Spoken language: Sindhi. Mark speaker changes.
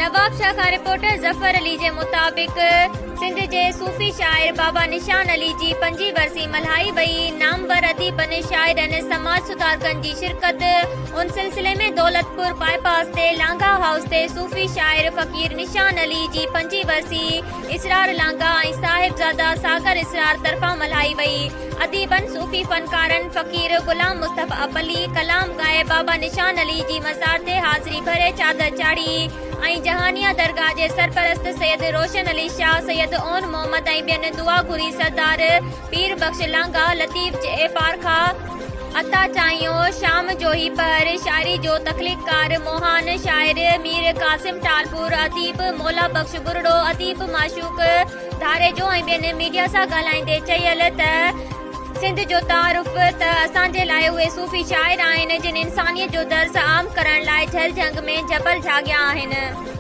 Speaker 1: نوابشاهه کان رپورٽر ظفر علي جي مطابق سنڌ جي صوفي شاعر بابا نشان علي جي پنجين ورسي ملهائي وئي، نامور اديبن، شاعرن، سماج سڌارڪن جي شرڪت، ان سلسلي ۾ دولتپور باء پاس تي لانگاهه هائوس تي صوفي شاعر فقير نشان علي جي پنجين ورسي اسرار لانگاهه ۽ صاحبزاده ساگر اسرار طرفان ملهائي وئي. اديبن، صوفي فنڪارن فقير غلام مصطفيٰ پلي ڪلام ڳائي بابا نشان علي جي مزار تي حاضري ڀري چادر چاڙهي ۽ جهانيان درگاهه جي سرپرست سيد روشن علي شاهه، سيد عون محمد ۽ ٻين دعا گهري سردار پير بخش لانگاهه، لطيف جي پارکا، عطا چاهيو، شام جو هي پهر، شاعري جو تخليقڪار، مهان شاعر مير قاسم ٽالپور، اديب مولا بخش ٻرڙو، اديب معشوق ڌاريجو ۽ ٻين ميڊيا سان ڳالهائيندي چيل ته سنڌ جو تعارف ته اسان جي لاء اهي صوفي شاعر آهن جن انسانيت جو درس عام ڪرڻ لاء جهل جهنگ ۾ جبل جهاڳيا آهن.